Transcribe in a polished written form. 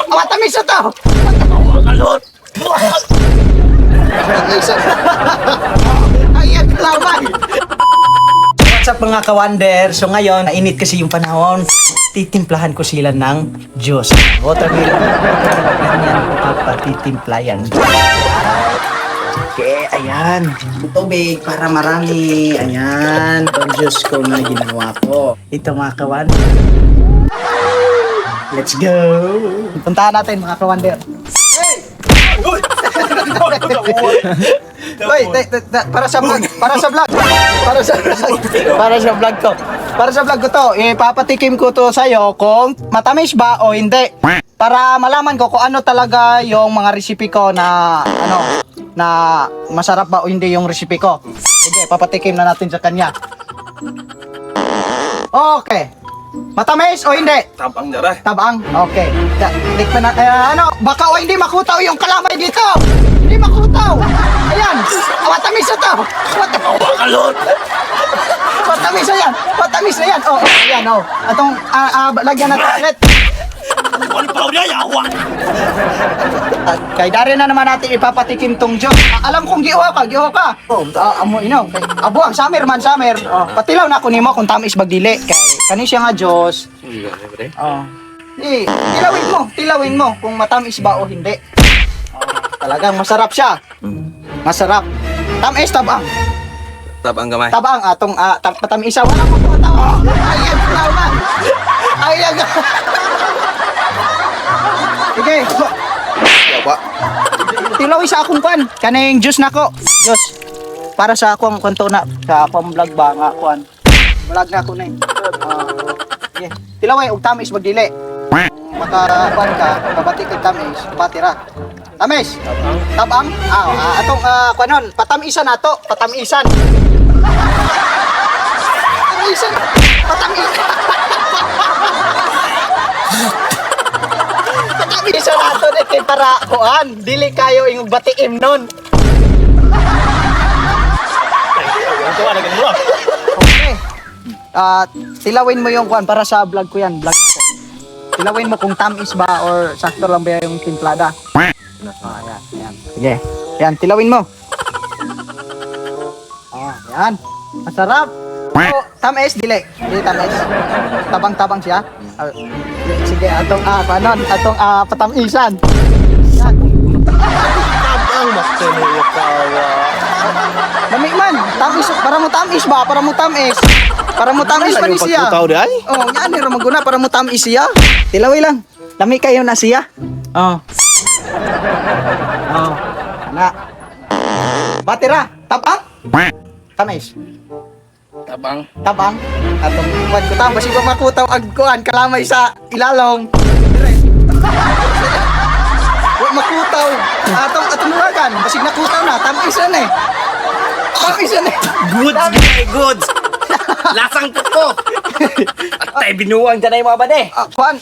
Matamis na to. Kalot! Matamis na. Ayan, kalamay. What's up, mga kawander? So ngayon, mainit kasi yung panahon. Titimplahan ko sila ng juice. Watermelon. Ganyan ko papatitimplayan. Okay, ayan. Tubig para marami. Ayan. Ang juice ko na ginawa ko. Ito, mga kawander. Let's go! Puntahan natin, mga kawander. Hoy, para sa vlog, para sa vlog, para sa vlog, para sa vlog ko. Para sa vlog ko to, ipapatikim ko to sa'yo kung matamis ba o hindi. Para malaman ko kung ano talaga yung mga recipe ko na ano, na masarap ba o hindi yung recipe ko. Sige, papatikim na natin sa kanya. Okay. Matamis o hindi? Tabang dara. Tabang? Okay. Tikman na, eh, ano, baka o hindi makutaw yung kalamay dito! Hindi makutaw! Ayan! Matamis na to! Kalot! Matamis na yan! Matamis na yan! Oh, ayan, oh. Atong, lagyan natin ulit. Ano pa niya yawa? At kay Darren na naman natin ipapatikim tong joke. Alam kong giuha ka, giuha ka. Oh, amo inaw. Kay abo ang summer man summer. Oh, patilaw na ako nimo kung tamis bagdili. Kay kani siya nga Diyos. Oh. Eh, tilawin mo kung matamis ba o hindi. Oh, talagang masarap siya. Masarap. Tamis tabang. Tabang gamay. Tabang atong patamisa wala mo po tawa. Ayan, tama. Ayan. Sige. Yawa. Tilawi sa akong kwan. Kaning juice nako. Juice. Para sa akong kwanto na sa akong vlog ba nga kwan. Vlog na ako na eh. Sige. Tilawi og tamis magdili. Maka kwan ka, kabati kay tamis, patira. Tamis. Tabang. Atong kwanon, patamisan nato, patamisan. Patamisan. Patamisan. Patamisan nato ni kay para kuan, dili kayo ingog batiim nun. Okay. Tilawin mo yung kuan para sa vlog ko yan, vlog ko. Tilawin mo kung tamis ba or sakto lang ba yung timplada. Ayan, ayan. Sige. Yan, tilawin mo. Yan. Masarap. Oh, tamis, dili. Dili tamis. Tabang-tabang siya. Sige, atong panon, atong patamisan. Yan. Tabang maktenuwa kawa. Dami man, tamis para mo tamis ba? Para mo tamis. Para mo tamis pa ni siya. Pagkutaw di ay. Oh, nga ni maguna para mo tamis siya. Tilaway lang. Lami kayo na siya. Oh. Oh. Ana. Batira, tabang. Tamis. Tabang. Tabang. Atong kuan ko tang basig makutaw ag kuan kalamay sa ilalong. Wa makutaw. Atong atong muragan basig nakutaw na tamis na eh. Tamis na eh. Goods, gay, goods. Lasang tuko. At tayo binuwang dyan ay mga bade. Kuan.